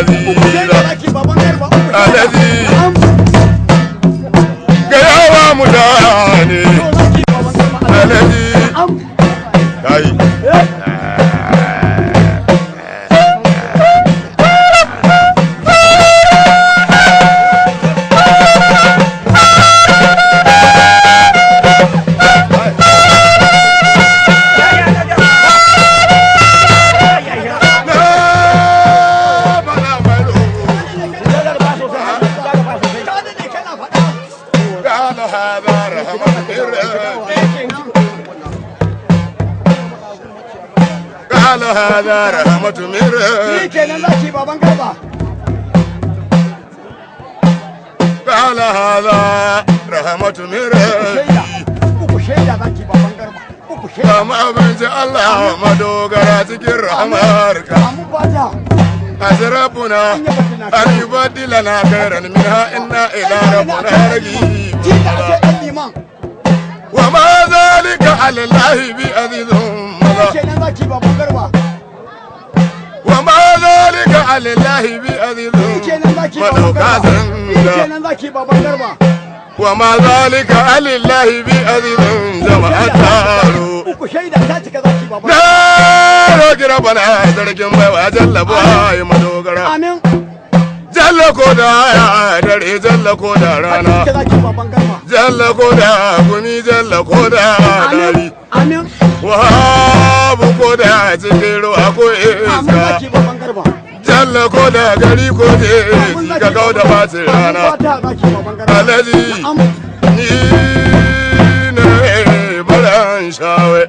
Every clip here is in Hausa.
Shaida aziza zaki baban garba uku shaida. Alaji. Na'am. Gayawa mutane To zaki baban garba alaji. Alaji. Na'am. Kai. Eh. Na bana mai roƙo. Ka daɗe kana faɗa. قال هذا رحمة من ربي قال هذا رحمة من Ni ربي kenan zaki baban garba. قال هذا رحمة من Uku ربي shaida. Uku shaida zaki baban garba. Uku shaida. Kama abinci Allah madogara cikin rahamarka Amu fata. أسربنا أن يبدلنا خيرا منها إنا إلى ربنا Ji da ake راغبون ɗan liman. وما ذلك على الله بعزيز Ni kenan zaki baban garba. وما ذلك على الله بعزيز Ni kenan zaki baban garba. Ni مدوكا kenan zaki baban garba. وما ذلك على الله بعزيز جماعة taro Uku shaida ta cika zaki baban na roƙi rabana sarkin baiwa jalla buwaye madogara Amin. jalla ko da dare jalla ko da Ta rana cika zaki baban garba. jalla ko da gumi jalla ko da dari Amin. Amin. wahabu ko da cikin ruwa ko Amin iska zaki baban garba. jalla ko da gari ko Amin jeji zaki ka kauda bacin Amin rana fata zaki baban garba. Alhaji. Na'am. Ni ne baran shawe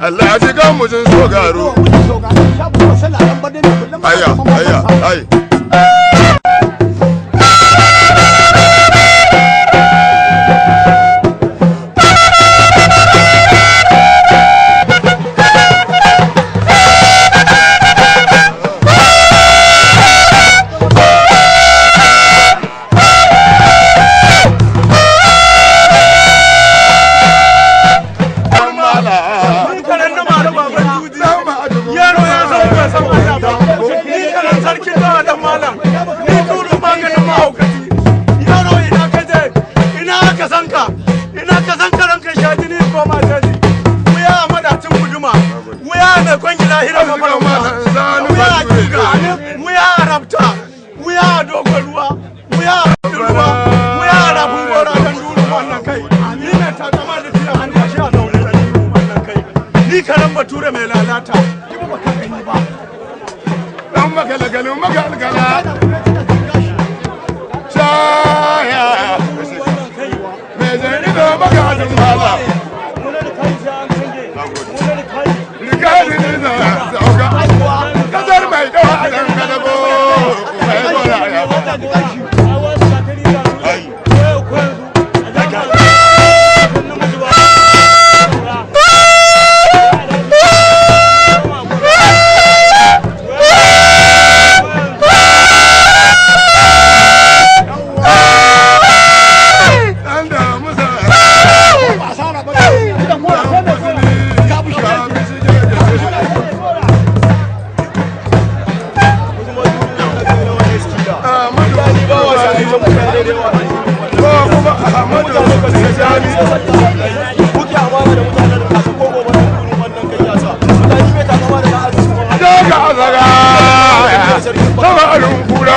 Allah ji kan mujin so garu Ko mutum so garu. Shabu masala dan bade ne kullum. aya aya ay. Yaro ya san bai san Allah ba. Ni karan sarkin dawa dan malam. Ni turu maganin mahaukaci. Yaro ina ka je? Ina aka san ka? Ina ka san ka ranka sha jini ko ma jaji? Wuya a madacin guduma. Wuya mai kwangila hira mafarauta. Wuya a tuga. Wuya a rabta. Wuya a dogon ruwa. Wuya a rafin ruwa. Wuya a rafin gora dan duru wannan kai. Ni ne takama da tiya an tashi a zaune dan duru wannan kai. Ni karan bature mai lalata. Ki ba ka gani ba. Dan makalkalin makalkala Ana kuma cika gashi. shaya mai zai da magajin mala rikali ne da zauka kasar mai dawa a dan kadabo mai gora ya ba ai. Dan da musa Ba asara ba. Gidan mora sai mai gora. Ka bushe. ka bishi je Ahmadu ko kuma Ahmadu Tijani daga azaga sama alun kura.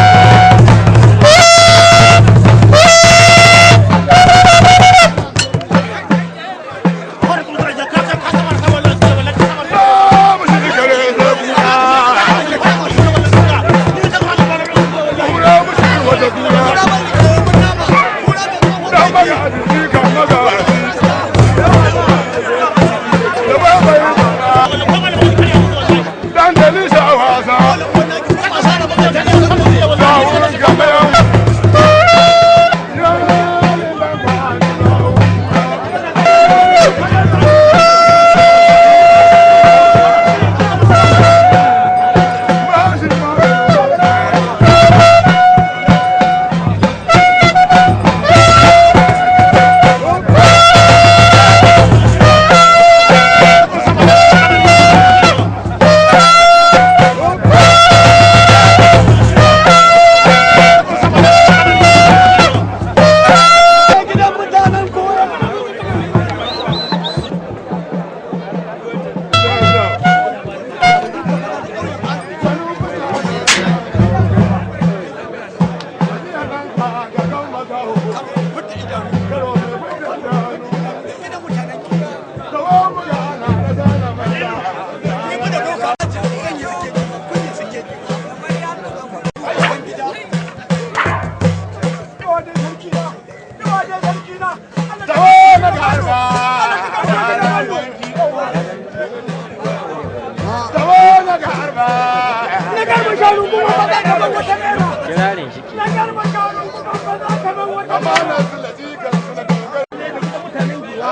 Thank Kirarin shi ke. Amana su laji kan su na dogara.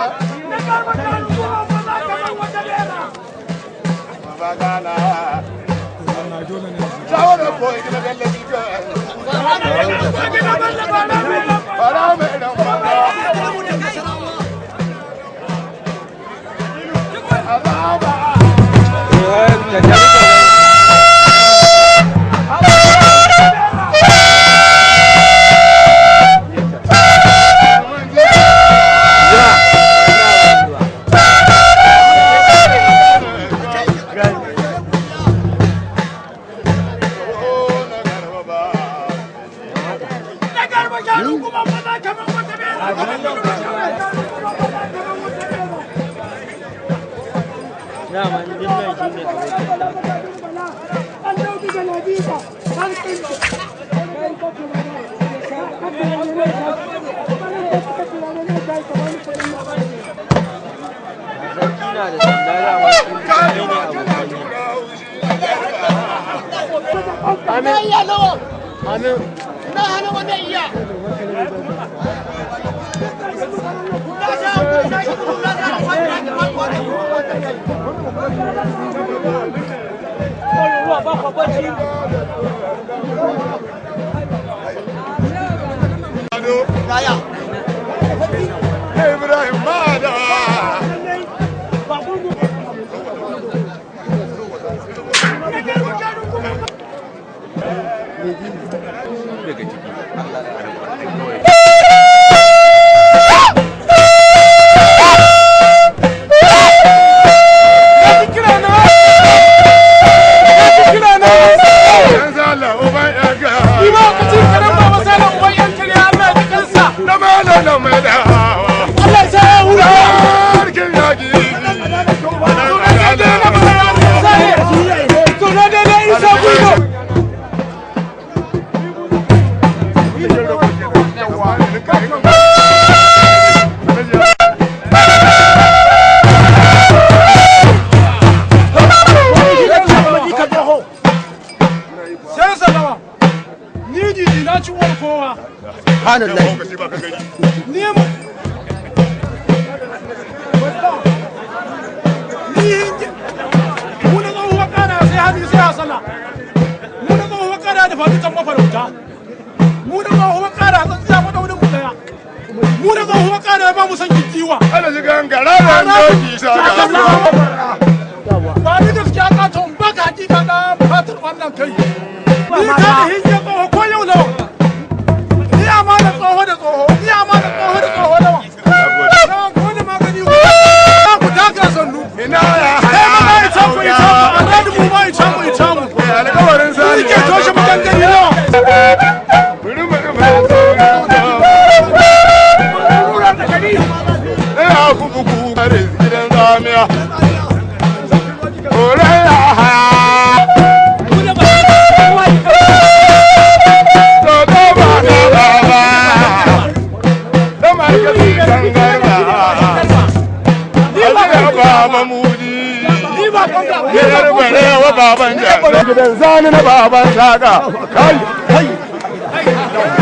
Bagana. Shawarar ko ina gallabi ka. Bara mai dan baba. Azaba. Daman dinnan shi ne abokin naka. Sarki na da sanda dama shi ne abokan ne. Amin. Amin. Ibrahim Mada. Daga ciki Yan zala uban yanka. Ima ka ci karen baba sala uban yan kare Allah ya ji kansa. Na malam na mai dawa. Allah ya sa ya huta. Sarkin yaki. Suna daidai na bala sale. Suna daidai Isa Guido. Sai salama. Ni jiji na ci uwar kowa. Ni mu. Ni hinje. Mu na tsohuwar kana sai hannu sai hasala. Mu na tsohuwar kana da fatukan mafarauta. Mu na tsohuwar kana tsantsiya madaurin mu daya. Mu na tsohuwar kana ba mu san kikiwa. Ana shiga gara da doki saka. Ba ni gaskiya ka to in baka hakika na fatar wannan kai. Ni ka da hinje tsoho ko yau lawan. Ni amana tsoho da tsoho, ni amana tsoho da tsoho lawan. Lawan ko da magani ku ku taka sannu. Ina ya Kai ma na ita ku ita ku, alhaji mu ma ita mu ita mu. Alƙawarin sani. Ni ke toshe maganganu lawan. Bari mu ga mai Ina ku buku kare gidan zamiya. Kore ya ha. To do ba na ba ba. Da markazi kan garba. Alga baba mudi. Gidan barewa baban jasa. Gidan zani na baban saka. Kai. Kai.